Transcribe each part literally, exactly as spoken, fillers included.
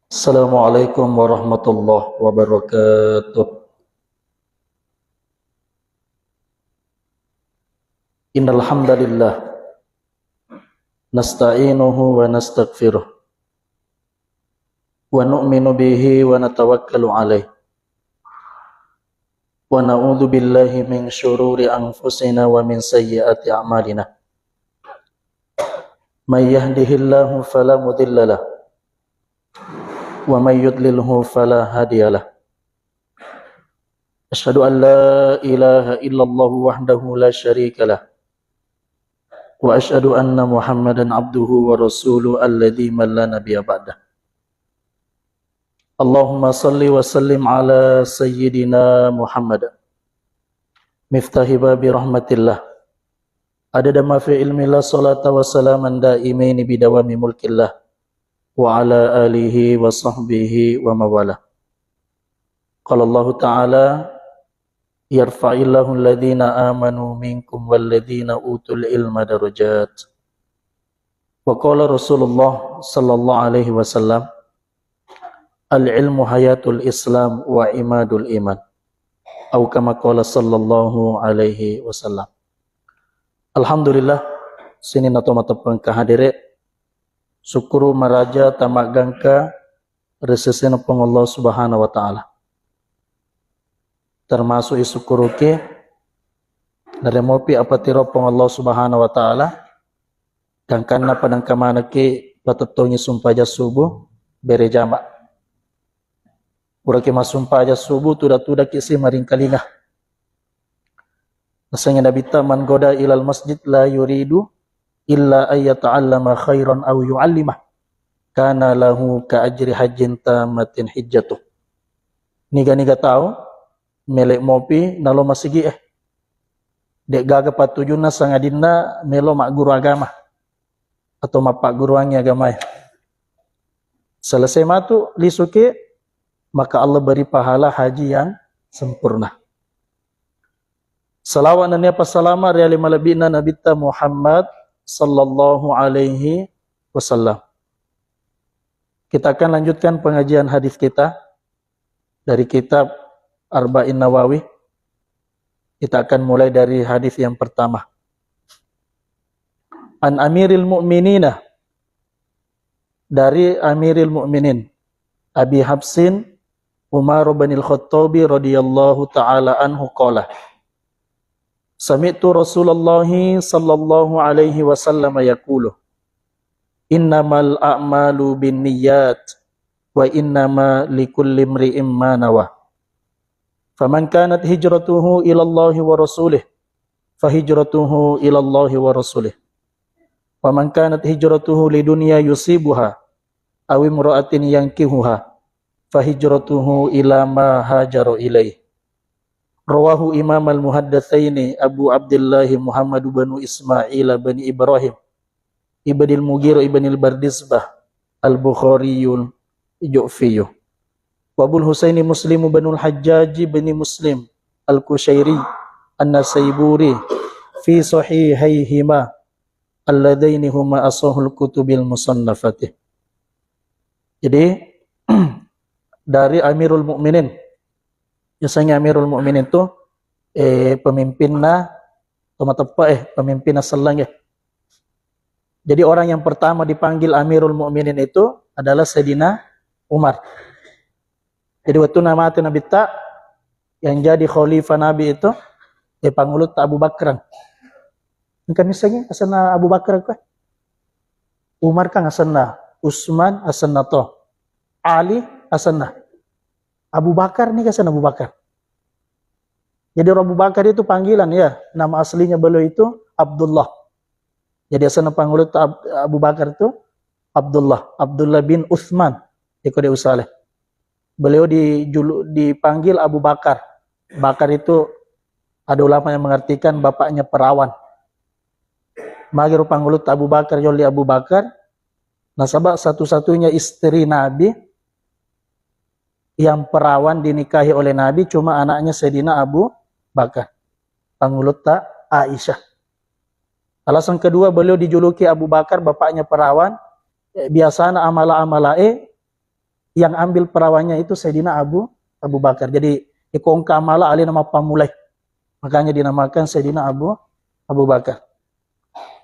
Assalamualaikum warahmatullahi wabarakatuh. Innal hamdalillah, nasta'inuhu wa nastaghfiruh, wa nu'minu bihi wa natawakkalu alaih, wa na'udzu billahi min syururi anfusina wa min sayyiati a'malina. May yahdihillahu fala mudhillalah, wa may yudlilhu fala hadiyalah. Asyhadu an la ilaha illallah wahdahu la syarikalah, wa asyhadu anna Muhammadan abduhu wa rasuluh alladzi man la nabiyya ba'dah. Allahumma salli wa sallim ala sayyidina Muhammad, miftahi babi rahmatillah, adada ma fi ilmillah, salata wa salaman daimaini bidawami mulkillah, wa ala alihi wa sahbihi wa mawala. Qala Allahu ta'ala, yarfa'illahu alladhina amanu minkum walladhina utul ilma darajat. Wa qala Rasulullah sallallahu alaihi wasallam, al ilmu hayatul Islam wa imadul iman. Au kama qala sallallahu alaihi wasallam. Alhamdulillah, sininna to mateppeng kahadere. Sukkuru maraja tamaggangka ri sesena Puang Allah Subhanahu wa Ta'ala. Termasuk isukkuruki naremopi apatiro Puang Allah Subhanahu wa Ta'ala, gangkanna padangka manekki patettongi sumpajang subuh bere jama. Puraki massumpajang subuh, tuda-tudaki si maringkalinga. Nasengnge Nabitta, man goda ilal masjid la yuridu illa ayyata'allama khairan aw yu'allimah, kana lahu ka ajri hajjin tamatin hijjatuh. Niga-niga tau mele mopi nalo masigi e, de'gaga pattujunna sangadinna melo magguru agama atau mappagguruangngi agamae. Selesai matu lisuki, maka Allah beri pahala haji yang sempurna. Salawat nennia passalama ri ale malebbi'na Nabitta Muhammad sallallahu alaihi wasallam. Kita akan lanjutkan pengajian hadis kita dari kitab Arba'in Nawawi. Kita akan mulai dari hadis yang pertama. An Amiril Mu'minina, dari Amiril Mu'minin Abi Hafsin Umar bin Al-Khattabi radhiyallahu ta'ala anhu qala, sami'tu Rasulullah sallallahu alaihi wasallam yaqulu, innamal a'malu binniyat wa innama likulli imri'in ma nawa. Faman kanat hijratuhu ilallahi wa rasulih, fahijratuhu ilallahi wa rasulih. Wa man kanat hijratuhu lidunya yusibuha aw imra'atin yankihuha, fahijratuhu ila ma hajara ilaih. Rawahu Imam al-Muhaddatsaini Abu Abdillahi Muhammad bin Ismail bin Ibrahim ibnil Mughirah ibnil Bardizbah al-Bukhariyul Ju'fiyu. Wa Abul Husaini Muslim bin al-Hajjaj bin Muslim al-Kushairi an-Nasaiburi fi sahihaihima alladaini huma asahul kutubil musannafati. Jadi dari Amirul Mukminin, biasanya Amirul Mukminin itu eh, pemimpinna to mateppe eh, pemimpinna selleng eh. Jadi orang yang pertama dipanggil Amirul Mukminin itu adalah Sayyidina Umar. Jadi waktu namate Nabitta, yang jadi khalifah Nabi itu eh, Pangulutta Abu Bakar. Engka misalnya asenna Abu Bakar kah? Umar kan asenna, Utsman asenna to, Ali asenna. Abu Bakar ni asenna Abu Bakar. Jadi Abu Bakar itu panggilan ya, nama aslinya beliau itu Abdullah. Jadi asenna Pangulutta Ab- Abu Bakar itu Abdullah, Abdullah bin Utsman. Iko de usale. Beliau dijulu- dipanggil Abu Bakar. Bakar itu ada ulama yang mengartikan bapaknya perawan. Magi ro Pangulutta Abu Bakar, yolli Abu Bakar, nasaba satu-satunya istri Nabi yang perawan dinikahi oleh Nabi cuma anaknya Sayyidina Abu Bakar, Pangulutta Aisyah. Alasan kedua beliau dijuluki Abu Bakar, bapaknya perawan, eh, biasana amala-amalae Yang ambil perawannya itu Sayyidina Abu Abu Bakar. Jadi iko engka amala alena mappamulai. Makanya dinamakan Sayyidina Abu Abu Bakar.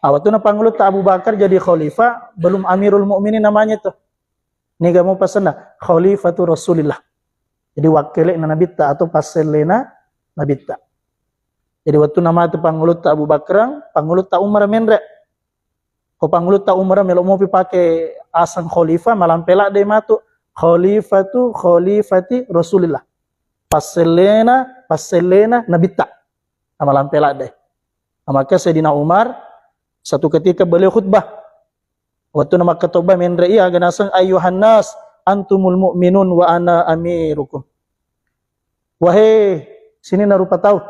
Ah, waktu na Pangulutta Abu Bakar jadi khalifah, belum Amirul Mukminin namanya itu. Niga mau pasenna? Khalifatu Rasulillah. Jadi wakkele'na Nabitta atau passellena Nabitta. Jadi waktu namatu Pangulutta Abu Bakar, Pangulutta Umar menre. Ko Pangulutta Umar melo mopi pake aseng khalifah, malampe ladde matu khalifatu khalifati Rasulillah. Passellena, passellena Nabitta. Malampe ladde. Maka Sayyidina Umar satu ketika beliau khutbah. Waktu na makkatobba menre iya, aga naseng, "Ayyuhan nas, antumul mu'minun wa ana amirukum." Wahai sini na rupa tau.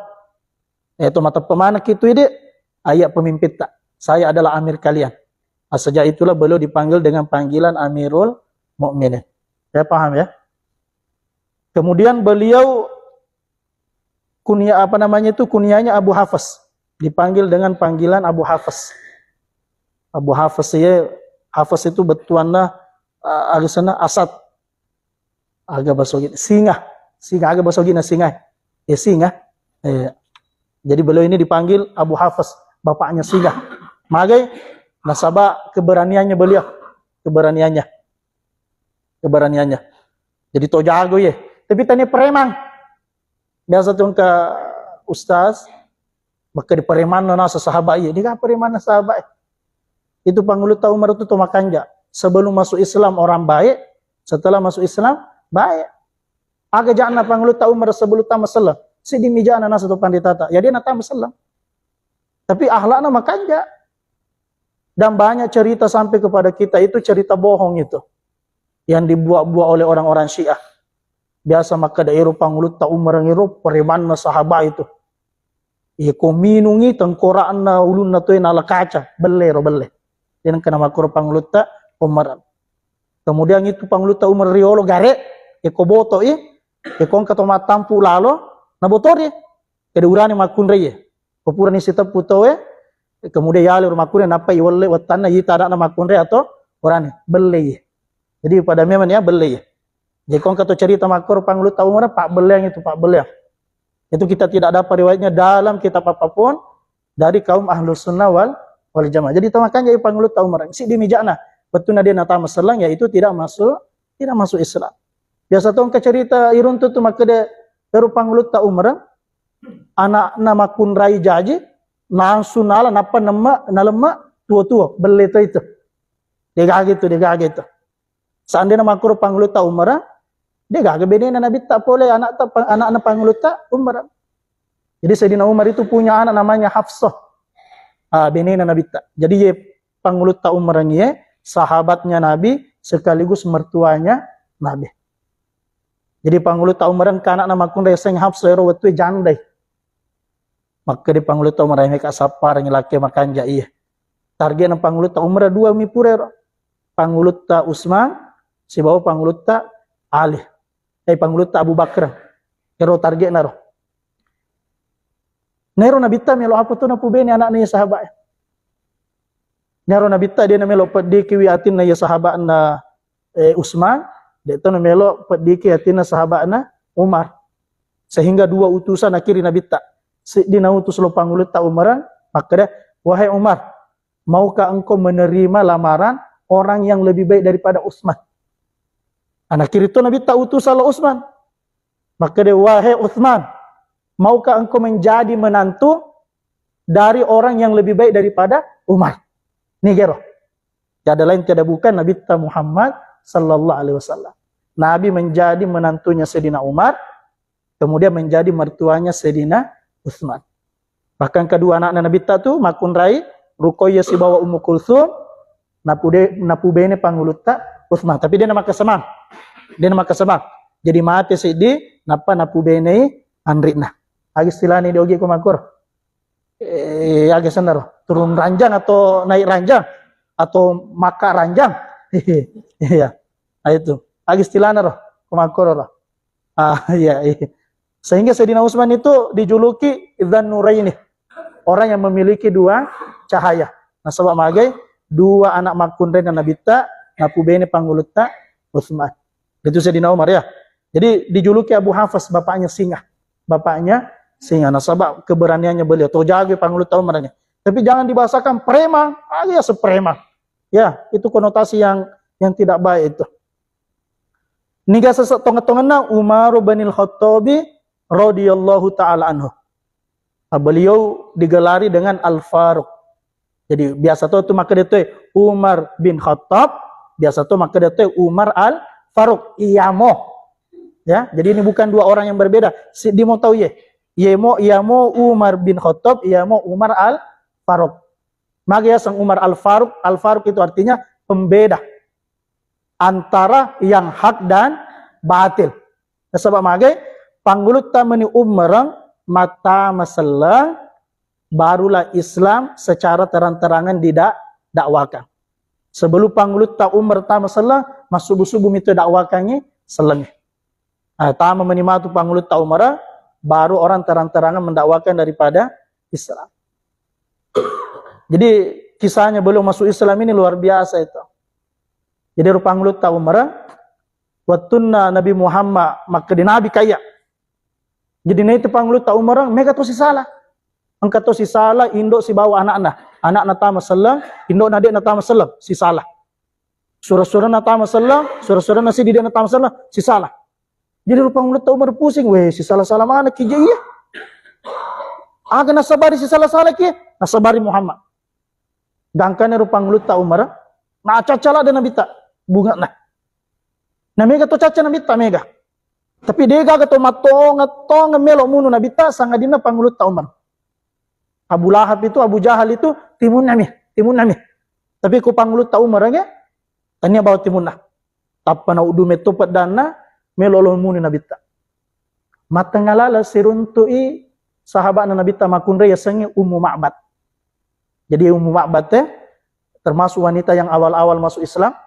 Eh, to mateppe maneng kitu ide, ayat pemimpinta. Saya adalah amir kalian. Ah, sejak itulah beliau dipanggil dengan panggilan Amirul Mukminin. Ya, paham ya? Kemudian beliau kunia apa namanya itu, kunianya Abu Hafs. Dipanggil dengan panggilan Abu Hafs. Abu Hafs ya, Hafs itu bettuanna, uh, alusna asad. Aga baso gina singa. Singa, aga baso gina singa. Ya, singa. Eh, jadi beliau ini dipanggil Abu Hafs, bapaknya singa. Magai nasaba keberaniannya beliau, keberaniannya, keberaniannya. Jadi to jago ye. Tapi tanya preman. Biasa tuh ke ustaz, maka di preman nasa sahabat ye. Dia kan preman sahabat. Itu Pangulutta Umar itu to makanja. Sebelum masuk Islam orang baik, setelah masuk Islam baik. Aga ja'na Pangulutta Umar sebelum tama selleng? Siddi mi ja'na nasa to panditata. Ya dia na tama selleng. Tapi akhlakna makanja. Dan banyak cerita sampai kepada kita itu cerita bohong itu. Yang dibuat-buat oleh orang-orang Syiah. Biasa makkeda ero Pangulutta Umar ero premanna sahabat itu. Iya, ko minungi tengkorakna ulunna toe nala kaca, belle ro, belle. Jadi engka namakkuro Pangulutta Umar. Kemudian itu Pangulutta Umar riolo gare, iko boto i, iko engka to mattampu lalo, nabotori. Kede urani makkunrai ye. Ko purani siteppu toe, kemudian yale ro makkunrai nappa iwelle wettanna ita adakna makkunrai atau urani, belle ye. Jadi pada memang ya belle ye. Jadi ko engka to cerita makkuro Pangulutta Umar, pabbelleang itu, pabbelleang. Itu kita tidak dapat riwayatnya dalam kitab apapun dari kaum Ahlus Sunnah wal, wal Jamaah. Jadi to makanja Pangulutta Umar, siddi mi ja'na. Wettunna dia natama selleng, yaitu tidak masuk, tidak masuk Islam. Biasa to engka cerita iruntu tu makkeda ero Pangulutta Umar, anakna makkunrai jaji, langsung nala nappa nemme, nalemma tuo-tuo, belle to itu. Degaga itu, degaga itu. Seandainya makkuro Pangulutta Umar, degaga benena Nabitta pole anakta, anakna Pangulutta Umar. Jadi Sayyidina Umar itu punya anak namanya Hafsah. Ah, benena Nabitta. Jadi ye Pangulutta Umar ye sahabatnya Nabi sekaligus mertuanya Nabi. Jadi Pangulutta Umar engka anakna makkunrai seng Hafsah ero wettu jandai. Makkeda Pangulutta Umar, "Meka sapparengngi lakke makanja iya." Targetna Pangulutta Umar dua mi pura ero. Pangulutta Utsman sibawa Pangulutta Ali. Eh, Pangulutta Abu Bakar. Ero targetna ro. Nero Nabitta melo apa tu napubene anakna iya sahabat. Nero Nabitta dia namelo peddiki wi atinna iya sahabatna, eh, Utsman, de to namelo peddiki atinna sahabatna Umar. Sehingga dua utusan akhiri Nabitta. Siddi nautus lo Pangulutta Umar, makkeda, "Wahai Umar, maukah engkau menerima lamaran orang yang lebih baik daripada Utsman?" Anak kiri tu Nabitta utusan lo Utsman. Makkeda, "Wahai Utsman, maukah engkau menjadi menantu dari orang yang lebih baik daripada Umar?" Nigero. Tiada lain, tiada bukan Nabitta Muhammad sallallahu alaihi wasallam. Nabi menjadi menantunya Sayyidina Umar, kemudian menjadi mertuanya Sayyidina Utsman. Bahkan kedua anakna Nabitta tu makkunrai, Ruqayyah sibawa Ummu Kulsum, napude-, napubene Pangulutta Utsman. Tapi dia namakkasemang. Dia namakkasemang. Jadi mate siddi, nappa napubenei anrikna. Agi istilahna di ogi ko makkuro. Eh, aga senna ro? Turun ranjang atau naik ranjang? Atau maka ranjang? Iya. Nah, itu. Aga istilahna ro? Ko makkuro ro. Ah, iya, iya. Sehingga Sayyidina Utsman itu dijuluki Dzan Nuraini. Orang yang memiliki dua cahaya. Nasaba magai dua anak makkunraina Nabitta, napubene Pangulutta Utsman. Itu Sayyidina Umar, ya. Jadi dijuluki Abu Hafas, bapaknya singa. Bapaknya singa. Nasaba keberaniannya beliau. To jago Panguluta Umar ini. Tapi jangan dibahasakan preman. Ah, ya, sepreman. Ya, itu konotasi yang yang tidak baik itu. Niga sese tonget-tongenna Umar bin Khattabi radhiyallahu ta'ala anhu. Nah, beliau digelari dengan Al-Faruq. Jadi biasa to tu makkeda tu Umar bin Khattab, biasa to makkeda tu Umar Al-Faruq. Iyamo. Ya, jadi ini bukan dua orang yang berbeda. Siddi mo tau ye. Iyemo, iyamo Umar bin Khattab, iyamo Umar Al-Faruq. Magi yaseng Umar Al-Faruq? Al-Faruq itu artinya pembeda antara yang hak dan batil. Nasaba magi Pangulutta meni ummereng mattama selleng, barulah Islam secara terang-terangan didak-, dakwakan. Sebelum Pangulutta Umar tama selleng, massubu-subu mito dakwakangi selleng. Nah, tama meni matu Pangulutta Umar, baru orang terang-terangan mendakwakan daripada Islam. Jadi kisahnya belum masuk Islam ini luar biasa itu. Jadi ro Pangulutta Umar, wattunna Nabi Muhammad makkeda Nabi kaya. Jadi na itu Pangulutta Umar, mega to sisala. Engka to sisala, indo sibawa anakna. Anakna tama selleng, indona de' na tama selleng, sisala. Sura-surana tama selleng, sura-surana siddi de' na tama selleng, sisala. Jadi ro Pangulutta Umar pusing, weh, sisala-sala mana ki je iya. Aga nasabari sisala-sala ki, nasabari Muhammad. Gangkana ro Pangulutta Umar, na cacca ladde Nabitta, bunga na. Na mega to cacca Nabitta, mega. Tapi de' gaga to mattongeng-tongeng melo munu Nabitta, sangadinna Pangulutta Umar. Abu Lahab itu, Abu Jahal itu, timunna mi, timunna mi. Tapi ko Pangulutta Umar, ya, tania bawa timunna. Tappa na uddu metto peddanna, melo lo munu Nabitta. Matengnga laleng siruntu'i sahabatna Nabitta makkunrai yasengnge Ummu Ma'bad. Jadi Ummu Ma'bad te termasuk wanita yang awal-awal masuk Islam.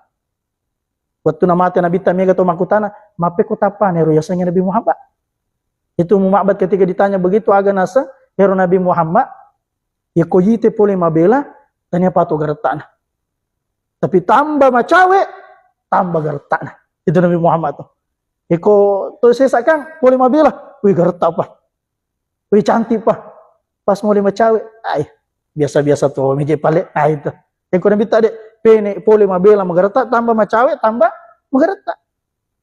Wettu namate Nabitta mega to makkutana, "Mappekko tappana ero yasengnge Nabi Muhammad?" Itu Ummu Ma'bad ketika ditanya begitu, aga naseng, "Ero Nabi Muhammad, yeko yite pole mabela, tania pato garettana. Tapi tamba macawe, tamba garettana." Itu Nabi Muhammad tuh. Yeko to sesa kan pole mabela, wih garetta pa. Wih, cantik pa. Pas mole macawe, ai, biasa-biasa to meje pale. Ah, itu. Yang kena bita de, pene pole mabela magaretta, tambah macawe, tambah magaretta.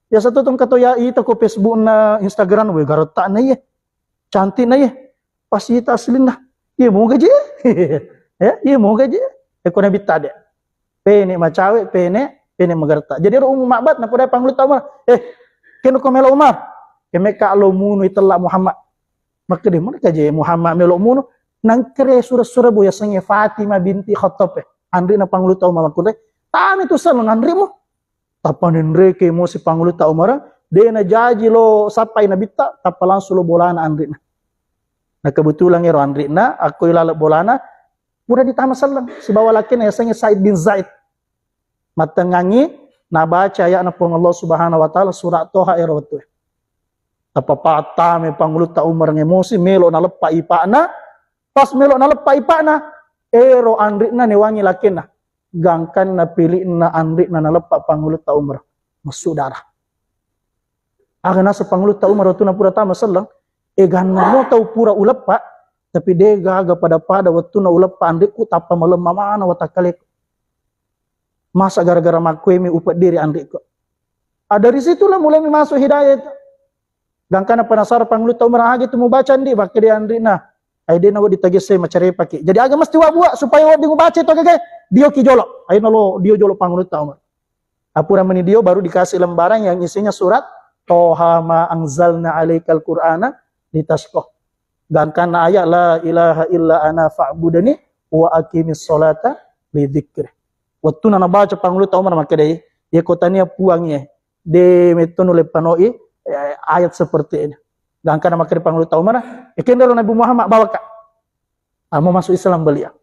Biasa to tong kato ya itu ko Facebook na Instagram, weh garetta na iye. Cantik na iye. Pas ita aslinna. Iya mau gaji. Ya, iya mau gaji. Yang kena bita de. Pene macawe, pene, pene magaretta. Jadi ro Ummu Ma'bad na podai Pangulutta Umar. Eh, keno ko melo Umar. Kemeka lo munu itella Muhammad. Makkeda, "Muna kaje Muhammad melo muno?" Nangkere sura-sura bo yasengnge Fatimah binti Khattab, eh. Anrina Pangulutta Umar makkunrai, "Tami tu selleng anrimu." Tappa nenreke emosi Pangulutta Umar, de najaji lo sappai Nabitta, tappa langsung lo bolana anrina. Nah, kebetulan ero anrina, akko ilaleng bolana, pura ditama selleng sibawa lakena yasengnge Said bin Zaid. Mattengngangi nabaca aya'na Puang Allah Subhanahu wa Ta'ala, surat Toha, ero wettu. Tappa pattame Pangulutta Umar emosi, melo naleppa ipa'na. Pas melo naleppa ipa'na, ero anri'na newangi lakenna. Gangkanna pili'na anri'na naleppa Pangulutta Umar. Massu darah. Aga naseng Pangulutta Umar wettunna pura tama selleng, eganna mo tau pura uleppa, tapi de gaga pada-pada wettunna uleppa anri'ku, tappa malemma mana watakkaleku. Masa gara-gara makkuemi upeddiri anri'ku? Ah, dari situlah mulai masuk hidayah itu. Gangkana penasara Pangulutta Umar, "Aga itu mubaca, Ndi?" Makkeda anri'na, "Ai, de nawedding tagesse macarepaki." Jadi aga mesti wabua supaya wedding ubaca itu, aga dio ki jolo. Ayo nalo dio jolo Pangulutta Umar. Apura meni dio baru dikasih lembaran yang isinya surat Toha ma anzalna alaikal Qur'ana litasyqa. Gangkanna ayat la ilaha illa ana fa'budni wa aqimis sholata li dzikri. Wettuna nabaca Pangulutta Umar makkedai, "Ye ko tania Puang ye, de metto nulle panoi, eh, ayat seperti ini." Gangkana makkeda Pangulutta Umar, "Ekenrelo Nabi Muhammad bawaka." Ah, mau masuk Islam beliau.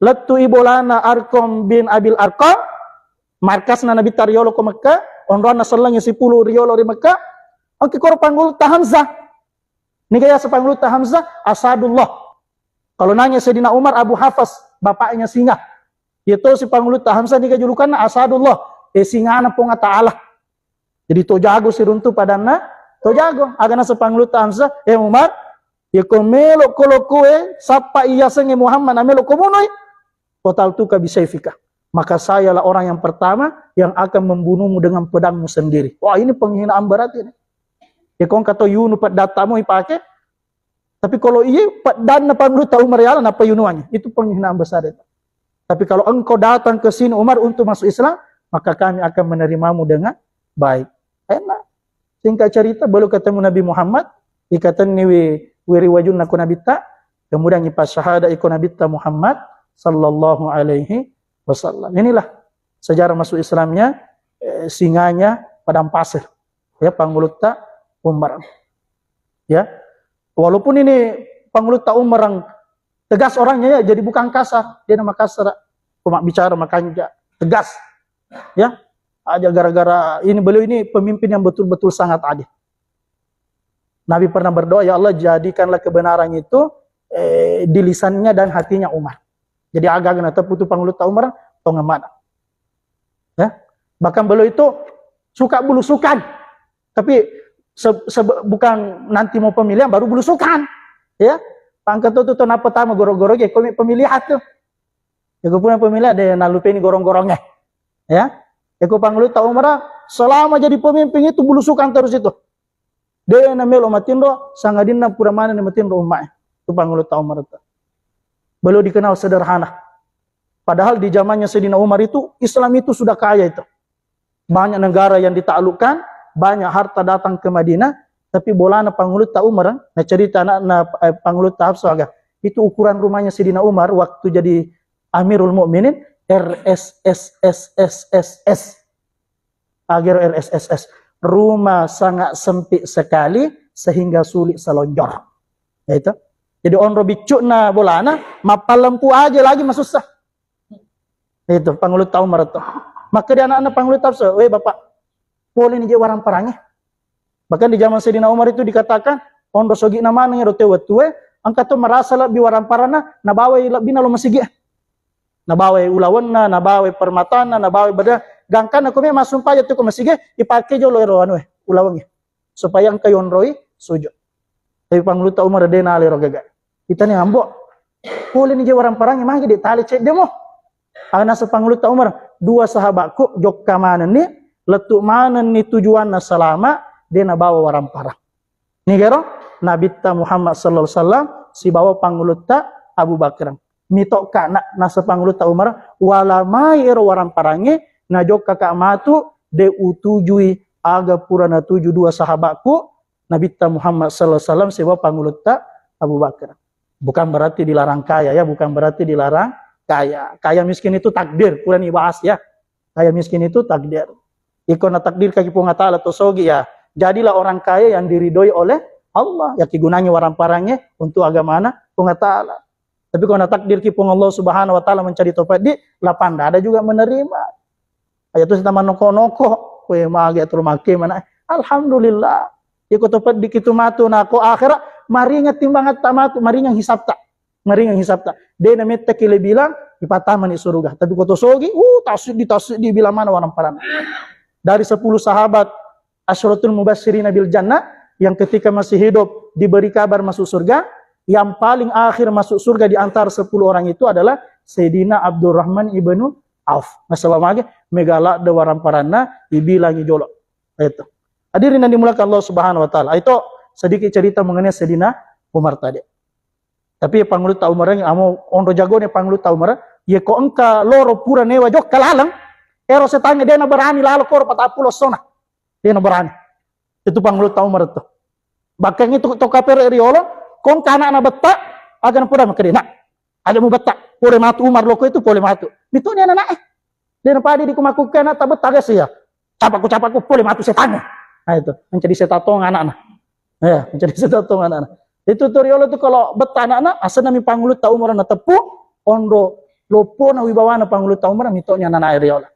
Lettu i bolana Arkom bin Abil Arkom, markasna Nabitta riolo ko Mekka, onroanna sellengnge sipulu riolo ri Mekka, engka koro Pangulutta Hamzah. Niga yaseng Pangulutta Hamzah? Asadullah. Kalau nanya Sayyidina Umar, Abu Hafas, bapaknya singa. Iya tosi Pangulutta Hamzah niga julukanna? Asadullah. Eh, singana Puang Ta'ala. Jadi to jago siruntu padanna to jago. Aga naseng Pangulutta Hamzah, "Eh Umar, yako melo ko lokkoe sappa iyasengnge Muhammad, na melo ko bunoi, qataltuka bisaifika. Maka sayalah orang yang pertama yang akan membunuhmu dengan pedangmu sendiri." Wah, ini penghinaan berat ini. Yako engka to yunu peddattamu ipake, tapi kalau iya peddanna Pangulutta Umar yala nappa yunuangngi, itu penghinaan besar itu. Tapi kalau engkau datang ke sini Umar untuk masuk Islam, maka kami akan menerimamu dengan baik. Enak. Singkat cerita, baru ketemu Nabi Muhammad, ikatenni wi, wiri wajunna ko Nabitta, kemudian ipasyahada iko Nabitta Muhammad sallallahu alaihi wasallam. Inilah sejarah masuk Islamnya, eh, singanya padang pasir. Ya, Pangulutta Umar. Ya. Walaupun ini Pangulutta Umar yang tegas orangnya, ya, jadi bukan kasar, dia nama kasar. Cuma bicara makanya tegas. Ya. Aja gara-gara ini, beliau ini pemimpin yang betul-betul sangat adil. Nabi pernah berdoa, "Ya Allah, jadikanlah kebenaran itu, eh, di lisannya dan hatinya Umar." Jadi aga-aga nateppu tu Pangulutta Umar, tongeng mana. Ya. Bahkan beliau itu suka belusukan. Tapi se-, se-, bukan nanti mau pemilihan baru belusukan. Ya. Pangkat tu, tu, tu, napa tama goro-goro ge, komi pemilihan tu. Ya, ko puna pemilihan, de nalupeni gorong-gorongnya. Ya. Ya, ko Pangulutta Umar, selama jadi pemimpin itu belusukan terus itu. De na melo matinro, sangadinna pura manenni matinro ummae. Itu Pangulutta Umar itu. Beliau dikenal sederhana. Padahal di zamannya Sayyidina Umar itu, Islam itu sudah kaya itu. Banyak negara yang ditaklukkan, banyak harta datang ke Madinah, tapi bolana Pangulutta Umar, na cerita anak, na, eh, Pangulutta Hafsah aga. Itu ukuran rumahnya Sayyidina Umar waktu jadi Amirul Mukminin, R S S S S S S. Agar R S S S. Rumah sangat sempit sekali sehingga sulit selonjor. Ya itu. Jadi onro biccu'na bolana, mappallempu aja lagi masussa. Itu Pangulutta Umar itu. Maka dia anak-anak Pangulutta Hafsah, "Weh Bapak, boleh nih je warang perangnya." Bahkan di zaman Sayyidina Umar itu dikatakan, onro sogi'na maneng ero tau wettue, engka to merasa lebbi warang paranna, nabawai lebbina lo masigi. Nabawai ulawenna, nabawai permatanna, nabawai beda. Gangkanna ko memang sumpah jatuh ke masigi, dipakai jolo ero anu, eh, ulawengnge. Supaya engka yonroi sujud. Tapi Pangulutta Umar de nalero gaga. Itani ambo, pole ni je warang parangnge magi de tali cedde mo. Aga naseng Pangulutta Umar, dua sahabatku jokka manenni, lettu manenni tujuanna salama, de nabawa warang parang. Nigero Nabitta Muhammad sallallahu alaihi wasallam sibawa Pangulutta Abu Bakar. Mitokka na, naseng Pangulutta Umar, wala mai ero warang parangnge, najokkaka matu, de utujui aga pura natuju dua sahabatku, Nabitta Muhammad sallallahu alaihi wasallam sibawa Pangulutta Abu Bakar. Bukan berarti dilarang kaya ya, bukan berarti dilarang kaya. Kaya miskin itu takdir, purani bahas ya. Kaya miskin itu takdir. Iko natakdirkaki Puang Allah Ta'ala to sogi ya, jadilah orang kaya yang diridhoi oleh Allah. Ya kigunangi warang parangnge untuk agamana Puang Allah Ta'ala. Tapi kalau natakdirki Puang Allah Subhanahu wa Ta'ala mencari topeddi, lapang dada juga menerima. Aja tu sita manoko-noko, kue mage atau make mana. Alhamdulillah. Iko topeddiki tu matu nako akhirat, maringan timbangatta matu, maringan hisabta. Maringan hisabta. De na mettaki le bilang, ipatama ni suruga. Tapi ko to sogi, uh, tasuddi, tasuddi bilang mana warang parang. Dari sepuluh sahabat Asyratul Mubasyirina bil Jannah yang ketika masih hidup diberi kabar masuk surga, yang paling akhir masuk surga di antara sepuluh orang itu adalah Sayyidina Abdurrahman ibnu Auf. Nasaba mage, mega ladde warang paranna, ibilangi jolo. Itu. Hadirin yang dimuliakan Allah Subhanahu wa Ta'ala. Itu sedikit cerita mengenai Sayyidina Umar tadi. Tapi Pangulutta Umar yang amo onro jagone Pangulutta Umar, ye ko engka loro pura newa jokka laleng, ero setangnge de na berani lalo koro patappulo sona. De na berani. Itu Pangulutta Umar itu. Bahkan itu to kapere riolo, ko engka anakna betta, aga na poda makkeda, "Nak, aja mu betta, pole matu Umar loko itu, pole matu." Itu ni anak-anak, eh. De na padi di kumakukke anak ta betta aga sia. Capakku, capakku, pole matu setangnge. Nah itu, menjadi setatong anakna. Ya, menjadi setatong anakna. Itu tu riolo tu kalau betta anakna, asenna mi Pangulutta Umar na teppu, onro lopona wibawana Pangulutta Umar, mitoknya anak-anak riolo.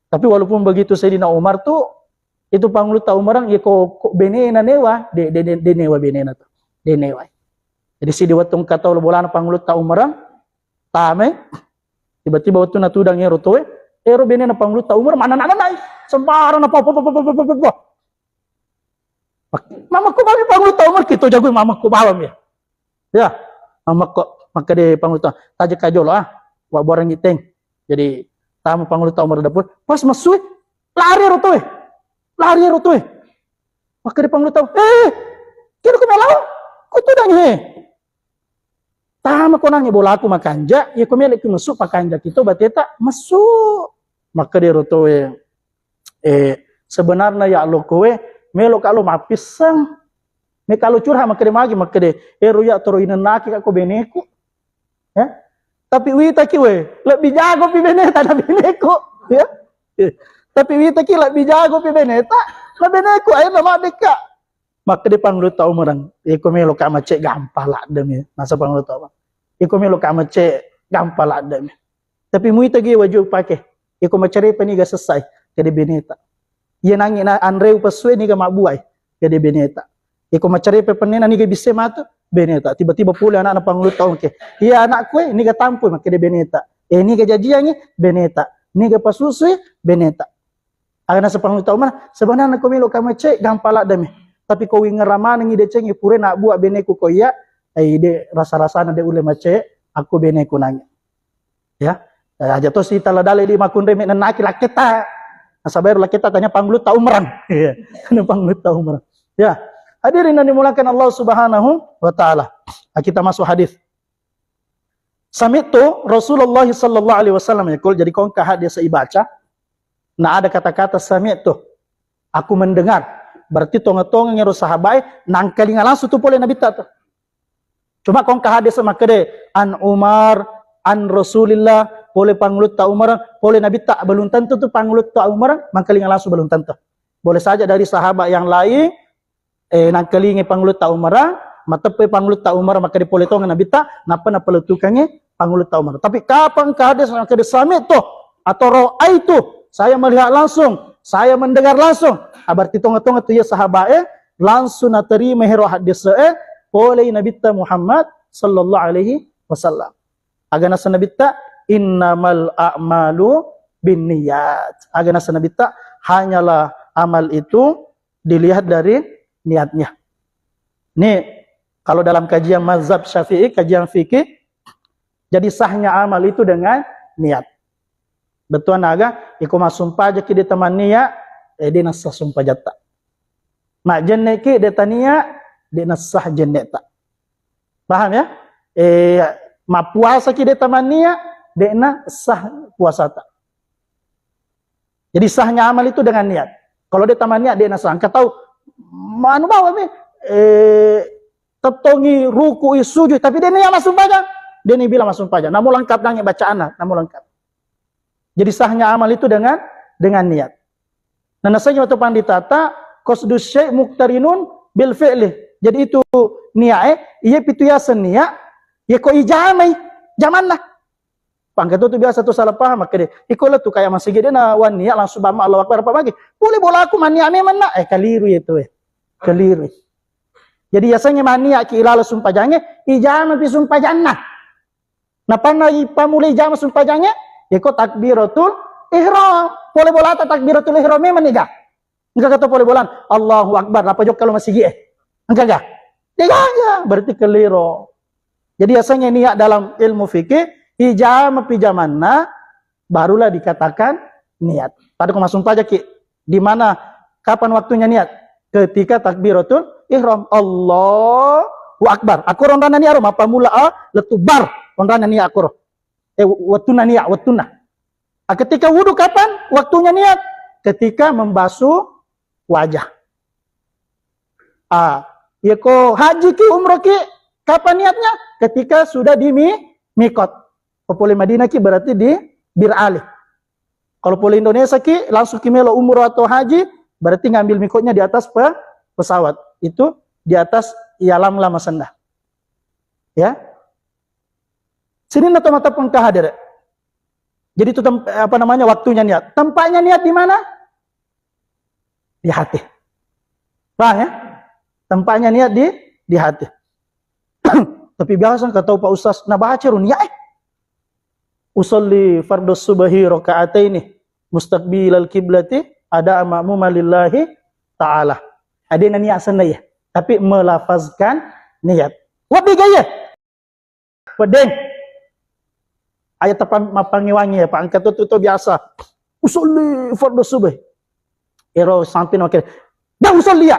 Tapi walaupun begitu Sayyidina Umar tu, itu Pangulutta Umar, ya ko, ko benena newa, de, de, de, de newa benena tu. De newa. Jadi si di wettu engka tau bolana Pangulutta Umar, tame, tiba-tiba wettu natudang ero toe, ero benena Pangulutta Umar, mana nana nai. Sembarang apa, apa, apa, apa, apa, apa. Mamakko bawang Pangulutta Umar, kita jago mamakko bawang ya. Ya, mamakko, makkeda Pangulutta, taja kajolo ah, wa borang iteng. Jadi, tamu Pangulutta Umar dapur, pas masui, lari ro toe. Lari ro toe. Makkeda Pangulutta Umar, eh, kira ko melo, ko tudang he. Tama ko nangnge bolaku makanja, iya ko melo ki mesu pakanja kito bateta mesu. Makkeda ro toe, eh, sebenarna ya lo kowe, melo ka lo mappisseng. Me ka lo curhat makkeda magi, makkeda, ero ya toro inennaki ka ko beneku. Ya. Tapi witaki we, lebbi jago pi beneta na beneku. Ya. Eh, tapi witaki lebbi jago pi beneta na beneku, ayo na maddeka. Makkeda Pangulutta Umarang, iko melo ka macet gampang laddemi. Nasa Pangulutta Umar, iko melo ka macet gampang laddemi. Tapi muita gi waju pake. Iko macarepa niga sessai, kede beneta. Iya nangi na anreu pesue niga mabbuai, kede beneta. Iko macarepa pennena niga bisse matu, beneta. Tiba-tiba pole anakna Pangulutta Umar ke. Iya anakku e, niga tampui, makkede beneta. Eh, niga jajiangi, beneta. Niga pasusui, beneta. Aga nasa Pangulutta Umar, sebenarna ko melo ka macet gampang laddemi. Tapi ko wingerang manengi decengi pura nabbua beneku ko iya, ai de rasa-rasana de ulle macet, aku beneku nangi. Ya. Eh, aja to sita la dale di makunre me nennaki lakketa. Nasaba ero lakketa tanya Pangulutta Umarang. Iya. Tanya Pangulutta Umarang. Ya. Hadirin yang dimuliakan Allah Subhanahu wa taala. Ah, kita masuk hadis. Sami'tu Rasulullah sallallahu alaihi wasallam yaqul, jadi ko engka hadis ibaca, na ada kata-kata sami'tu, aku mendengar. Berarti tonga-tonga ngero sahabae nangkalinga langsung tu pole Nabitta tu. Cuma ko engka hadis makkeda, an Umar, an Rasulillah, pole Pangulutta Umar, pole Nabitta, belum tentu tu Pangulutta Umar mangkalinga langsung, belum tentu. Boleh saja dari sahabat yang lain, eh, nangkalinga Pangulutta Umar, mateppa Pangulutta Umar, makkeda pole tonga Nabitta, nappa napaletukangi Pangulutta Umar. Tapi kapang engka hadis makkeda sami'tu atau ra'aitu, saya melihat langsung, saya mendengar langsung. Ah, berarti tonga-tonga tu iya sahabae langsung naterima hero hadis e pole Nabitta Muhammad sallallahu alaihi wasallam. Aga nasa Nabitta, innamal a'malu binniyat. Aga nasa Nabitta, hanyalah amal itu dilihat dari niatnya. Nih, kalau dalam kajian mazhab Syafi'i, kajian fikih, jadi sahnya amal itu dengan niat. Bettuanna aga, iko massumpajaki de tamannia, eh, de nassa sumpajatta. Majenneki de tania, de nassa jenneta. Paham ya? Eh, mappuasaki de tamannia, de na sah puasata. Jadi sahnya amal itu dengan niat. Kalau de tamannia, de na sah. Engka tau, manu bawa mi, eh, tettongi ruku sujud, tapi de niat massumpajang, de ni bilang massumpajang. Namu lengkap nangi bacaanna, namu lengkap. Jadi sahnya amal itu dengan dengan niat. Nah, nasanya atau panditata, qasdus syai' muqtarinun bil fi'li. Jadi itu niat, eh, iya pitu yaseng niat, ya ko ijamai, jamanna. Pangka tu biasa tu salah paham, makkeda, iko lettu kaya masigi de na wan niat langsung bamma Allahu Akbar apa magi. Boleh bola aku mania memang nak, eh, keliru itu, eh. Keliru. Jadi yasengnya mania ki ilala sumpajange, ijama pi sumpajanna. Napanna ipamulai jama sumpajangnge, iko takbiratul ihram. Pole bolata takbiratul ihram memang niga? Engka kata pole bolan, Allahu Akbar, apa jokka lo masigi e? Engka ga? Degaga, berarti keliru. Jadi asalnya niat dalam ilmu fikih, ijama pijamanna, barulah dikatakan niat. Pada ko masumpajaki, di mana, kapan waktunya niat? Ketika takbiratul ihram. Allahu Akbar. Aku ronrana niat ro, mappamula a, lettu bar. Ronrana niat aku ro. Eh, wettunna niat, wettunna. Ah, ketika wudu kapan waktunya niat? Ketika membasuh wajah. Ah, yako haji ki, umroh ki, kapan niatnya? Ketika sudah di mi-, mikot. Ko pole Madinah ki berarti di Bir Ali. Kalau pole Indonesia ki, langsung ki melo umroh atau haji, berarti ngambil mikotnya di atas pe-, pesawat. Itu di atas Yalamlam asenna. Ya. Sininna tomatoa engka hadir. Jadi itu tem-, apa namanya, waktunya niat. Tempatnya niat di mana? Di hati. Paham ya? Tempatnya niat di di hati. Tapi biasa engka tau, Pak Ustaz, na baca ro niat, eh. Usolli fardhu subhi raka'ataini mustaqbilal kiblati ada ma'muma lillahi ta'ala. Ada niat senna ya, tapi melafazkan niat. Wedding gak ya? Wedding. Ayat apa mapangiwangi ya, Pak? Angkat tu, tu, tu biasa. Usolli fardu subuh. Ero sampai no kira. Dah usolli ya.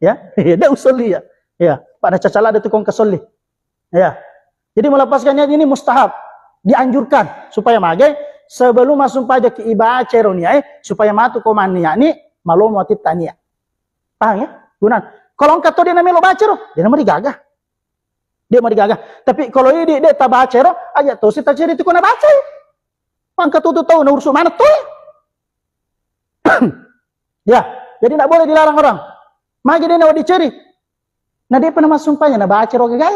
Ya, dah usolli ya. Ya, pada cacala ada tukang kesolli. Ya. Jadi melepaskan niat ini mustahab, dianjurkan supaya mage sebelum massumpajang ki ibaca ero niat, eh, supaya matu ko manniat ni malomo atitta niat. Paham ya? Guna. Kalau engka to dia namelo baca ro, dia nama digaga. Dia mau digaga. Tapi kalau ini dia tak baca ro, aja to si taceri tu kena baca. Pangka tu tu tahu na ursu mana tu. Ya, jadi tidak boleh dilarang orang. Magi dia nak diceri. Nah, dia pernah massumpajang, nah baca ro gaya.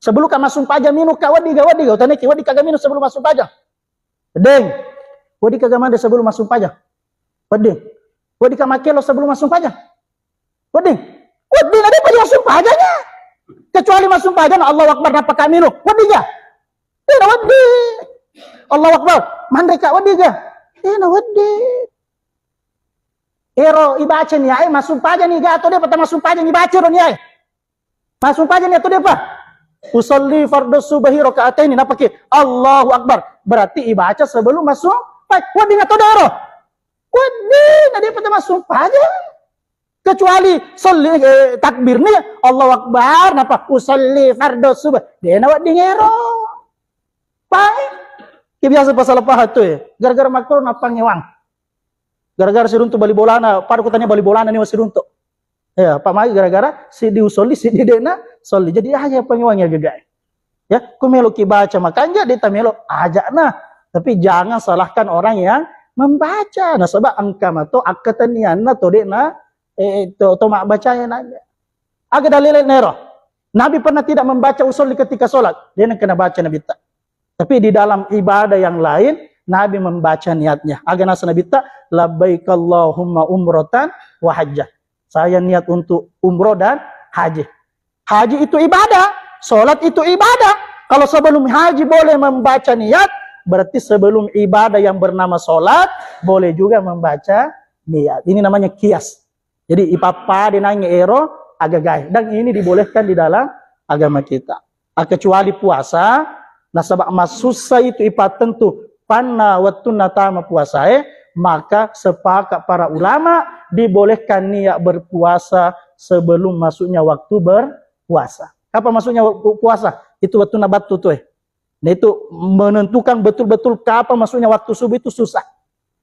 Sebelum ka massumpajang minum ka wadi ga wadi ga, utane ki wadi kaga minum sebelum massumpajang. Deng. Wadi kaga mande sebelum massumpajang. Wadi. Wadi ka makkelo sebelum massumpajang. Wadi. Wadi na dia pernah massumpajang ya. Kecuali massumpajang, Allahu Akbar, napa ka minum. Wadi ga? Dia na wadi. Allahu Akbar. Mandre ka wadi ga? Dia na wadi. Ero ibaca ni ae massumpajang ni ga to dia pata massumpajang ibaca ro ni ae. Massumpajang ni to dia pa. Usolli fardu subahi rakaataini, napaki Allahu Akbar. Berarti ibaca sebelum massumpajang. Wedding atau doro? Wedding, na dia pata massumpajang. Kecuali solli, eh, takbir ni Allahu Akbar, napa usolli fardu subah. Dia na wedding ero. Pai. Ki biasa pasal paha tu ya. Gara-gara makro napangewang. Gara-gara siruntu bali bolana, pada kutanya bali bolana ni masiruntu. Ya, Pak Mai gara-gara si diusolli, si didena, solli. Jadi aja pengiwang ya gegai. Ya, ku melo ki baca makanja dia tak melo aja nah. Tapi jangan salahkan orang yang membaca. Nah, sebab engka mato akkatanianna to dena, eh, to, to mak baca ya nanya. Aga dalil nero. Nabi pernah tidak membaca usolli ketika sholat. Dia nak kena baca Nabi tak. Tapi di dalam ibadah yang lain, Nabi membaca niatnya. Aga nasa Nabi tak, labbaik Allahumma umratan wa hajjah. Saya niat untuk umroh dan haji. Haji itu ibadah, sholat itu ibadah. Kalau sebelum haji boleh membaca niat, berarti sebelum ibadah yang bernama sholat, boleh juga membaca niat. Ini namanya kias. Jadi, ipappada nangi ero agagae. Dan ini dibolehkan di dalam agama kita. Ah, kecuali puasa, nasaba masussa itu ipattentu panna wettunna tama puasae, maka sepakat para ulama dibolehkan niat berpuasa sebelum masuknya waktu berpuasa. Kapan masuknya waktu puasa? Itu wettunna battu tu, eh. Nah, itu menentukan betul-betul kapan masuknya waktu subuh itu susah.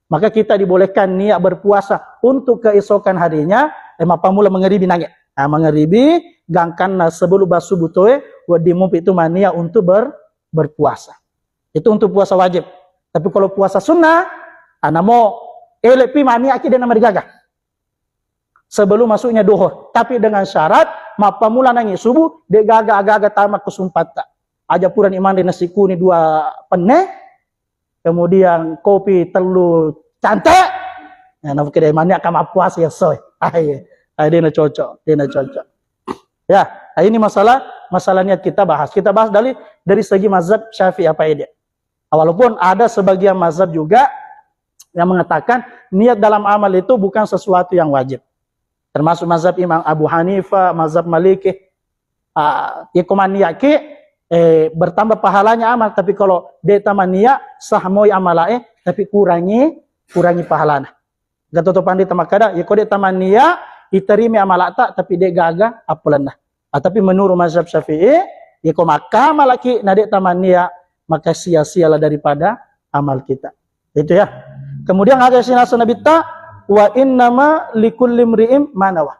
Maka kita dibolehkan niat berpuasa untuk keesokan harinya, eh, mappamula mengeribi nange. Nah, mengeribi gangkanna sebelum basubuh toe, wedding mupi itu mania untuk ber-, berpuasa. Itu untuk puasa wajib. Tapi kalau puasa sunnah, anamo elepi mania ki dena marigaga. Sebelum masuknya duhur. Tapi dengan syarat, mappamula nangi subuh, de gaga aga-aga tama kesumpata. Aja purani manre nasi kuni dua penne, kemudian kopi tellu cante. Ya, nah, mungkin dari mana akan puasa ya soy. Ah, iya. Ah, dia na cocok, dia na cocok. Ya, ah, ini masalah masalah niat kita bahas. Kita bahas dari dari segi mazhab Syafi'i apa ya dia. Walaupun ada sebagian mazhab juga yang mengatakan niat dalam amal itu bukan sesuatu yang wajib. Termasuk mazhab Imam Abu Hanifah, mazhab Maliki. Ah, iko maniaki, eh, bertambah pahalanya amal, tapi kalau de tamania sah moi amalae, tapi kurangi kurangi pahalana. Gatoto pandi tamakkada, iko de tamania iterima amalata, tapi de gaga appelenna. Ah, tapi menurut mazhab Syafi'i, iko makkamalaki na de tamania, maka sia-sialah daripada amal kita. Itu ya. Kemudian ada sinasa Nabi ta, wa innama likulli mri'in manawa.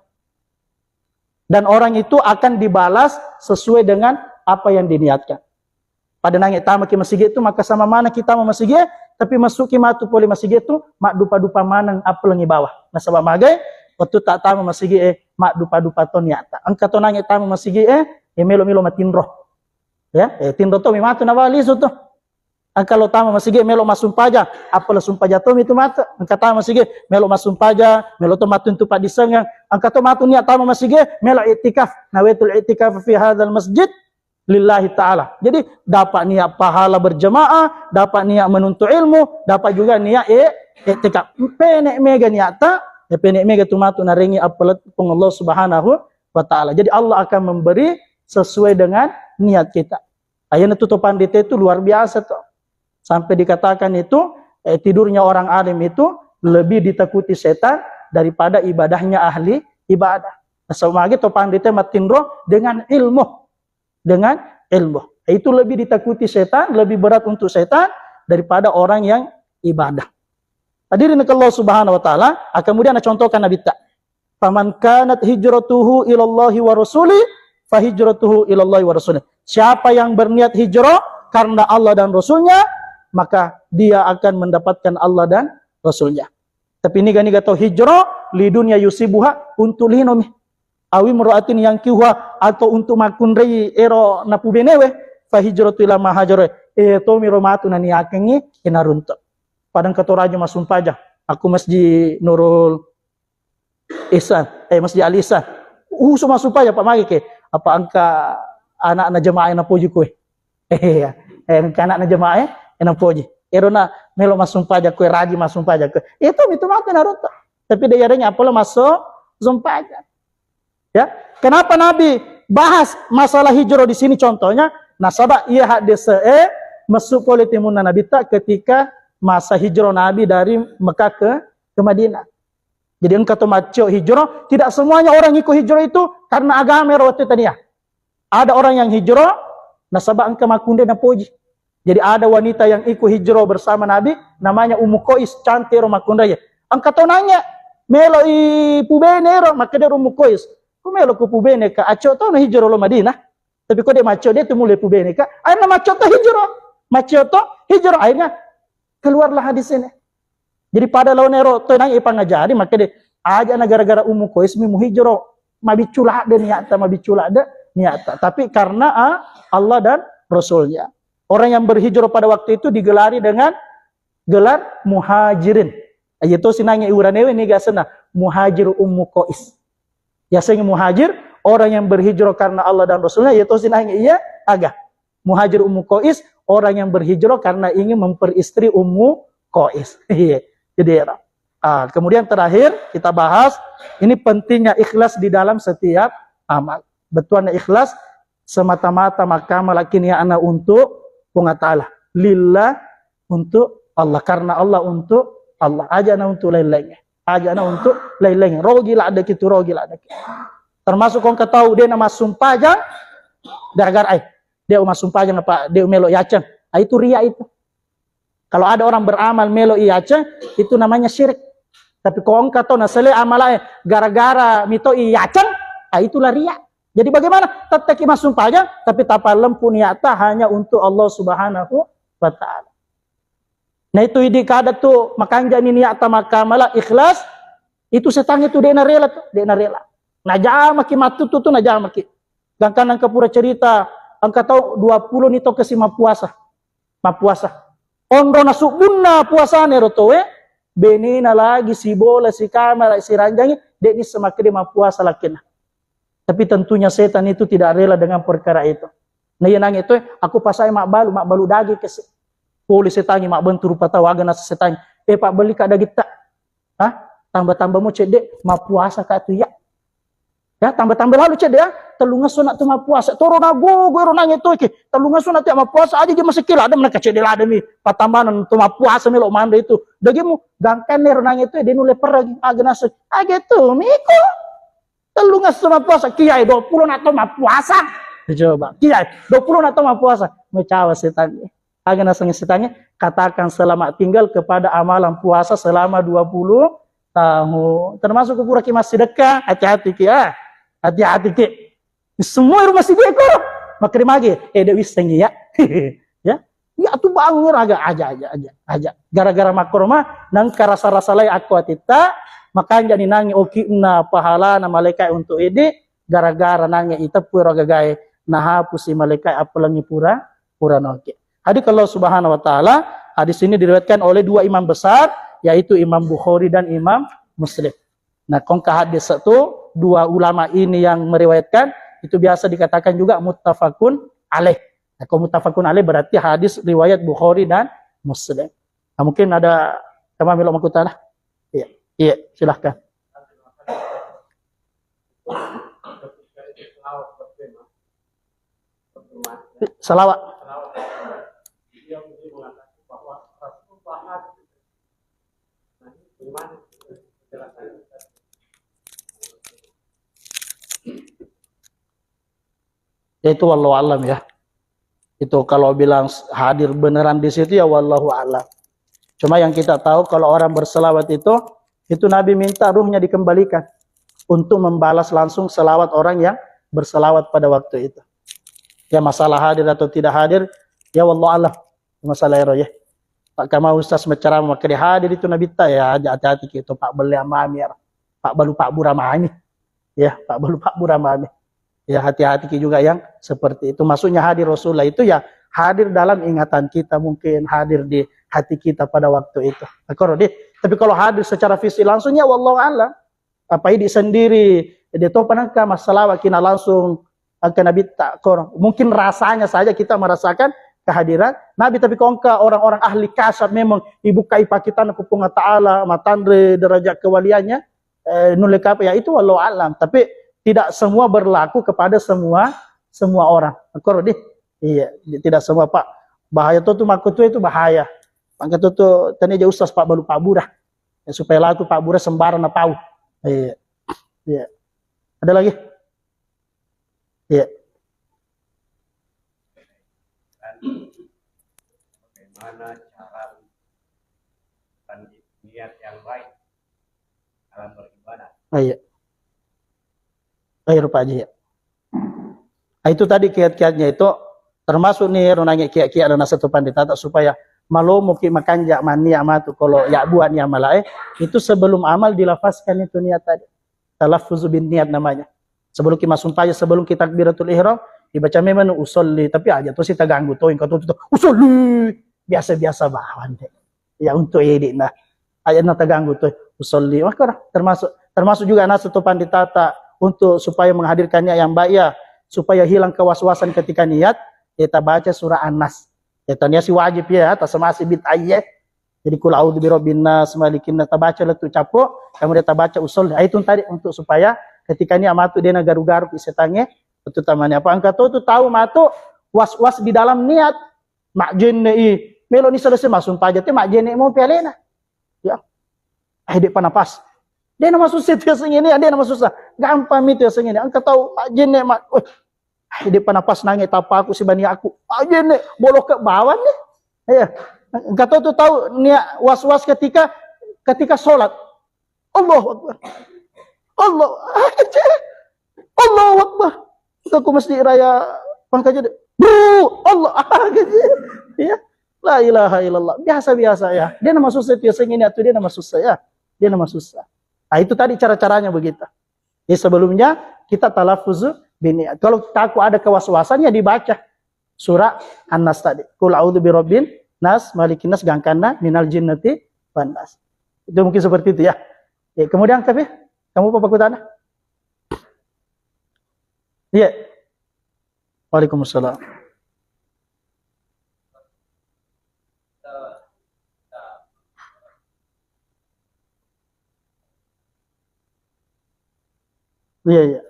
Dan orang itu akan dibalas sesuai dengan apa yang diniatkan. Pada nange tama ki masigi tu, maka sama mana kita mau masigi, tapi masuk ki matu pole masigi tu, mak dupa-dupa maneng appelengi bawah. Nasaba magai, waktu tak tama masigi eh, mak dupa-dupa to niata. Engka to nange tama masigi eh, eh melo-melo matinro. Ya, eh, tinro to mi matu na bawah lisu tu. Engka lo tama masigi melo massumpajang, apala sumpajang to mi tu matu. Engka tama masigi melo massumpajang, melo to matu tu paddisengeng. Engka to matu niat tama masigi melo iktikaf. Nawaitul iktikaf fi hadzal masjid. lillahi ta'ala. Jadi dapat niat pahala berjamaah, dapat niat menuntut ilmu, dapat juga niat e, iktikaf. Pene' mega niatta, ya pene' mega tu matu narengi appalettu Puang Allah Subhanahu wa ta'ala. Jadi Allah akan memberi sesuai dengan niat kita. Akhirnya tu to pandita itu luar biasa tuh. Sampai dikatakan itu, eh, tidurnya orang alim itu lebih ditakuti setan daripada ibadahnya ahli ibadah. Nah, semagi to pandita matinro dengan ilmu, dengan ilmu. Itu lebih ditakuti setan, lebih berat untuk setan daripada orang yang ibadah. Hadirin Allah Subhanahu wa ta'ala, ah, kemudian contohkan Nabi ta. "Faman kanat hijratuhu ilallahi wa rasuli, fa hijratuhu ilallahi wa rasuli." Siapa yang berniat hijrah karena Allah dan Rasulnya, maka dia akan mendapatkan Allah dan Rasulnya. Tapi niga-niga tau hijrah, lidunya yusibuha, untuk linomi. Awi mroatin yang kiuha, atau untuk makunrei ero napubenewe, fa hijratu ila ma hajara. Eh, tomiro matu naniakengi, inaruntuk. Padang kato raja masumpajang. Aku Masjid Nurul Ihsan, eh, Masjid Al Ihsan. Usu masumpajang, Pak, magi ke. Apa engka anakna jamaah yang napoji kue? Iya, eh, engka anakna jamaah, eh, yang napoji. Ero na melo masumpajang kue, raji masumpajang kue. Itu, itu mati naruntuk. Tapi dia yarenya apa lo masuk sumpajang. Ya, kenapa Nabi bahas masalah hijrah di sini contohnya? Nasaba iya hadis eh masuk pole timunna Nabi ta ketika masa hijrah Nabi dari Mekah ke, ke Madinah. Jadi engka to maccio hijrah, tidak semuanya orang ikut hijrah itu karena agama ero waktu tania. Ada orang yang hijrah nasaba engka makkunre napoji. Jadi ada wanita yang ikut hijrah bersama Nabi, namanya Ummu Qais, cantik ero makkunre. Engka to nanya, melo i pubene ero, makkeda Ummu Qais, ku melo ku pubene ka, accio to na hijrah lo Madinah. Tapi ko de maccio de tu mulai pubene ka, akhirnya maccio to hijrah. Maccio to hijrah, akhirnya keluarlah hadis ini. Jadi pada lawan ero to nang ipangajari, maka de aja na gara-gara Ummu Qais mi muhijro, mabiccu ladde niatta, mabiccu ladde niatta. Tapi karena, ah, Allah dan Rasulnya. Orang yang berhijrah pada waktu itu digelari dengan gelar muhajirin. Iya to sinange uranewe niga asenna muhajir Ummu Qais. Ya sing muhajir, orang yang berhijrah karena Allah dan Rasulnya, iya to sinange iya aga. Muhajir Ummu Qais, orang yang berhijrah karena ingin memperistri Ummu Qais. Iya. Jadi ya. Ah, kemudian terakhir kita bahas ini pentingnya ikhlas di dalam setiap amal. Betuanna ikhlas semata-mata makkamala kiniana untuk Puang Ta'ala. Lillah, untuk Allah, karena Allah, untuk Allah. Aja na untuk lain-lainnya. Aja na untuk lain-lainnya. Rogi ladde ki tu, rogi ladde ki. Termasuk kong ketau de na massumpajang gara-gara ai. Dia massumpajang apa? Dia melo yaceng. Ah, itu ria itu. Kalau ada orang beramal melo i yaceng, itu namanya syirik. Tapi ko engka to nasele amalae gara-gara mito i yaceng, ah, itulah ria. Jadi bagaimana? Tetteki massumpajang, tapi tapallempu niatta hanya untuk Allah Subhanahu wa Ta'ala. Nah, itu idi kada tu makanjani niatta makkamala ikhlas, itu setang itu de narela tu, de narela. Najamaki mattutu tu, najamaki. Gangkan engka pura cerita, engka tau dua puluh ni to kasi mappuasa. Mappuasa. Onro nasubbunna puasana ero towe, benena lagi sibola, sikamara, siranjangi, de nisseng makkeda mappuasa lakkena. Tapi tentunya setan itu tidak rela dengan perkara itu. Nah, iya nange towe, aku pasai mabbalu, mabbalu daging kasi. Poli setangi mabbentu rupa tau, aga nasa setangi. Eh, pabbelika daging ta. Hah? Tambah-tambah mo cedde, mappuasa ka tu iya. Ya, tambah-tambah lalu cedde ya. Tellungesso na tu mappuasa. Toro na gogo ero nange toki. Tellungesso na tu mappuasa aja je masih kila ada menaka cedde lada mi. Patambanan tu mappuasa melo manre itu. Dagimu gangkan ero nange tu de nulle peragi. Aga nasa. Aga tu miko. Tellungesso mappuasa. Kiai dua puluh na to mappuasa. Coba. Kiai dua puluh na to mappuasa. Mecawa setan. Aga naseng setangnge, katakan selamat tinggal kepada amalan puasa selama dua puluh tahun. Termasuk ku pura ki massidekka, hati-hati ki, ah. Hati-hati ki. Semua rumah si dia ko. Makri magi, eh, de wissengi ya. Ya. Ya tu bangun aja, aja, aja, aja. Gara-gara makkoroma, nang karasa-rasa lai aku atitta, makanja ni nangi okina pahalana malaikat untuk ede, gara-gara nangi iteppu ero gagae, nahapusi malaikat appelengi pura, pura noke. Hadis Allah Subhanahu wa Ta'ala, hadis ini diriwayatkan oleh dua imam besar, yaitu Imam Bukhari dan Imam Muslim. Nah, kongka hadis itu, dua ulama ini yang meriwayatkan, itu biasa dikatakan juga muttafaqun alaih. Nah, kalau muttafaqun alaih berarti hadis riwayat Bukhari dan Muslim. Nah, mungkin ada teman melo makkutana? Iya, iya, silahkan. Salawat. Itu wallahu alam ya. Itu kalau bilang hadir beneran di situ ya wallahu alam. Cuma yang kita tahu kalau orang berselawat itu, itu Nabi minta ruhnya dikembalikan untuk membalas langsung selawat orang yang berselawat pada waktu itu. Ya masalah hadir atau tidak hadir, ya wallahu alam. Masalah ero ya. Pak Kamal Ustaz maceramah, maka dia hadir itu Nabi ta, ya hati-hati kita Pak Beli Amami ya. Pak Balu Pak Bura Mami. Ya, Pak Balu Pak Bura Mami. Ya, hati-hati ki juga yang seperti itu. Maksudnya hadir Rasulullah itu ya hadir dalam ingatan kita, mungkin hadir di hati kita pada waktu itu. Akkoro di. Tapi kalau hadir secara fisik langsung ya wallahu alam. Apa idi sendiri dia to panangka masalah wakina langsung angka Nabi ta koro. Mungkin rasanya saja kita merasakan kehadiran Nabi, tapi kongka orang-orang ahli kasab memang ibuka ipakitana ku Puang Ta'ala, matanre derajat kewaliannya, eh, nulle kapa ya itu wallahu alam. Tapi tidak semua berlaku kepada semua semua orang. Akkoro di. Iya, tidak semua Pak. Bahaya tuh tuh makku tuh itu bahaya. Makku tuh tuh tanya aja ustaz Pak Balu Pak Bura. Ya, supaya lah tuh Pak Bura sembarang na pau. Iya. Iya. Ada lagi? Iya. Bagaimana cara niat yang baik dalam beribadah? Ah, iya. Ayo Pak Haji ya. Ah, itu tadi kiat-kiatnya itu termasuk nih runangi kiat-kiat dan satu pandita tak supaya malomo ki makanja mania matu kalau ya buat nia malae itu sebelum amal dilafazkan itu niat tadi. Talaffuz bin niat namanya. Sebelum ki masumpajang, sebelum ki takbiratul ihram, dibaca memang usolli, tapi aja tuh si terganggu tuh, engkau tuh, tuh usolli biasa-biasa bawang deh. Ya untuk ini nah, aja na terganggu tuh usolli. Maka termasuk termasuk juga nasu tuh pandita tak untuk supaya menghadirkan niat yang baik ya, supaya hilang kewaswasan ketika niat, kita baca surah An-Nas. Ya tania si wajib ya, tak semasi bit aye. Jadi kul a'udzu birabbin nas, malikin nas, tabaca lettu cappo, kemudian tabaca usolli. Ah, itu tadi untuk supaya ketika niat matu dena garu-garu ki setange, itu tamani apa engka to tu tahu matu was-was di dalam niat. Mak jenne i, melo ni selesai masuk pajate mak jenne mau pialena. Ya. Eh, dek panapas. Dia nama susah itu yang ini, dia nama susah. Gampang itu yang ini. Engka tahu mak jenne mak, oh, eh, dek panapas nange tapa aku si bani aku. Mak jenne bolok ke bawah nih. Iya. Engka tahu tu tahu niat was-was ketika ketika sholat. Allahu Akbar. Allah. Ah, kecil. Allahu Akbar. Aku masjid raya Pangkaja deh. Bro, Allah. Ah, kecil. Ya. La ilaha illallah. Biasa-biasa ya. Dia nama susah itu ya. Saya ini atau dia nama susah ya. Dia nama susah. Nah, itu tadi cara-caranya begitu. Jadi sebelumnya kita talaffuzu biniat. Kalau takut ada kewaswasan ya dibaca surah An-Nas tadi. Qul a'udzu birabbin nas, malikin nas, gangkanna minal jinnati wan nas. Itu mungkin seperti itu ya. Ya, kemudian kafe, kamu apa pakutana? Iya. Waalaikumsalam. Iya, iya.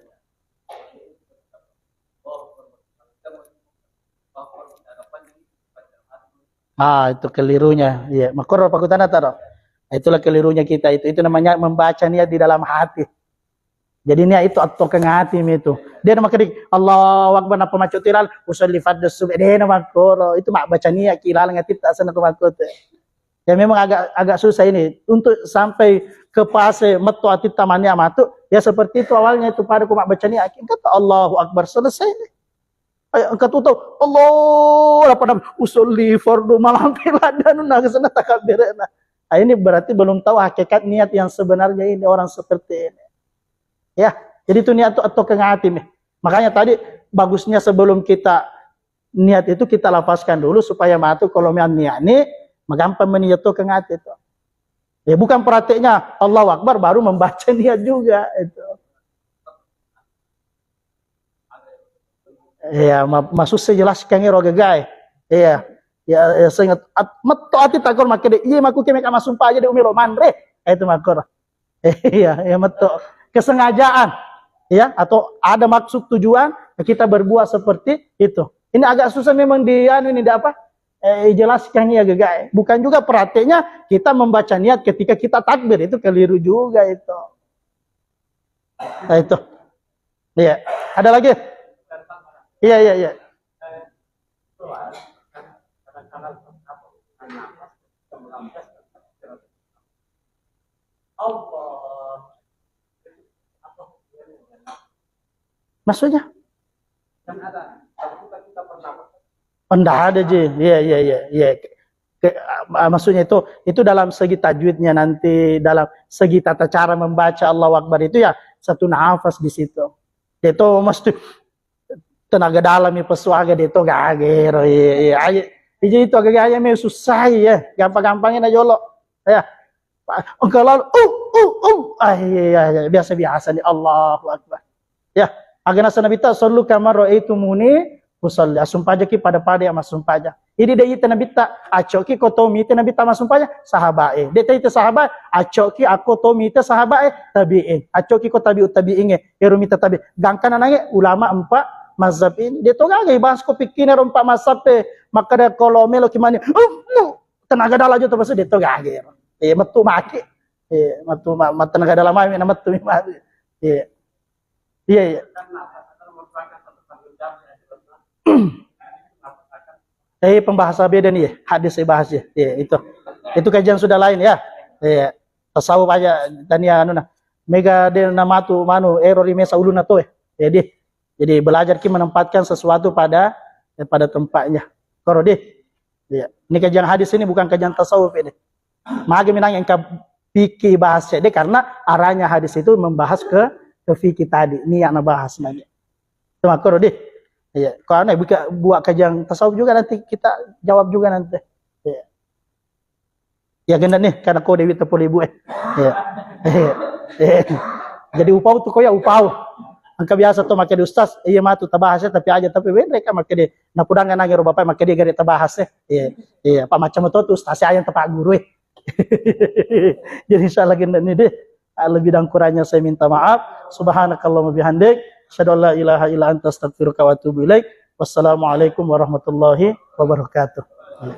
Ah, itu kelirunya. Iya, makoro pakutana taro. Itulah kelirunya kita itu. Itu namanya membaca niat di dalam hati. Jadi niat itu atau kengati itu. Dia nama kedik Allahu Akbar napa macu tilal usolli fardhu subh. Dia nama koro itu mak baca niat kilal ngati tak sana ke makute. Ya memang agak agak susah ini untuk sampai ke fase metto ati tamania matu. Ya seperti itu awalnya itu pada ku mak baca niat. Kata Allahu Akbar selesai ini. Ay, engka tu tau, Allah, apa nama? Usolli fardu malam peladanu na kesana takabberena. Ah, ini berarti belum tahu hakikat niat yang sebenarnya ini orang seperti ini. Ya, jadi itu niat tu atau kengati nih. Makanya tadi bagusnya sebelum kita niat itu kita lafazkan dulu supaya matu kalau niat ni magampang meniat tu kengati itu. Ya bukan prakteknya Allahu Akbar baru membaca niat juga itu. Iya, ma-, masussa jelaskan ero gagae. Iya. Ya, ya, seingat, at-, metto ati takor makkeda, "Iya, makku keme ka massumpajang de umiro manre." Eh, itu makor. Iya, iya, metto. Kesengajaan. Ya, atau ada maksud tujuan, kita berbuat seperti itu. Ini agak susah memang di anu ini, apa? Eh, jelaskan ya gagae. Bukan juga prakteknya kita membaca niat ketika kita takbir, itu keliru juga itu. Nah, itu. Iya. Ada lagi? Iya, iya, iya. Maksudnya? Ndak ada ji. Iya, iya, iya, iya. Ke, ah, maksudnya itu, itu dalam segi tajwidnya nanti, dalam segi tata cara membaca Allahu Akbar itu ya satu nafas di situ. Itu mesti tenaga dalam ya pesuaga de to gage ro, iya, iya. Aja, ija itu gage aja me susah ya. Gampang-gampangnya na jolo. Ya. Engka lalu, uh, uh, uh. Ah, iya, iya, iya. Biasa-biasa nih. Allahu Akbar. Ya, aga nasa Nabitta, "Shallu kama ra'aitumuni usalli." Assumpajaki pada-pada ya massumpajang. Idi de ita Nabitta, accoki ko to mite Nabitta massumpajang, sahabae. De ta ita sahabae, accoki akko to mite sahabae, tabi'in. Accoki ko tabi'ut tabi'inge, ero mita tabi. Gangkana nange ulama empat mazhab ini. De to gaga bahas ko pikkina ro empat mazhab e, makkada ko lo melo ki mani, "Uh, uh." Tenaga dalam aja to bahasa de to gaga. Eh, metu maki. Eh, metu ma-, ma-, tenaga dalam aja na metu maki. Eh. Iya, iya. Eh, pembahasa beda nih, hadis saya bahas ya. Iya, itu. Itu kajian sudah lain ya. Iya. Tasawuf aja tania anu nah. Mega de namatu manu error di mesa uluna to, eh. Jadi, jadi belajar ki menempatkan sesuatu pada, eh, pada tempatnya. Koro di. Iya. Ini kajian hadis ini bukan kajian tasawuf ini. Magi minang engka fikih bahas de karena arahnya hadis itu membahas ke, ke fikih tadi. Niat na bahas lagi. Itu makro di. Iya. Kalau aneh buka buat kajian tasawuf juga nanti kita jawab juga nanti. Iya. Ya genda nih karena kode wita pole ibu eh. Iya. Iya. Iya. Jadi upau tuh koya upau. Engka biasa tuh makai di ustaz, iya matu tabahas ya tapi aja tapi wendre kan makai di. Nah kudang nangiro bapak makai di gare tabahas ya. Iya. Iya. Pak macam itu tuh ustaz yang tepak guru eh. Jadi insyaallah genda nih deh. Lebih dan kurangnya saya minta maaf. Subhanakallahumma bihamdik. Asyhadu an la ilaha illa anta astaghfiruka wa atubu ilaik. Wassalamualaikum warahmatullahi wabarakatuh.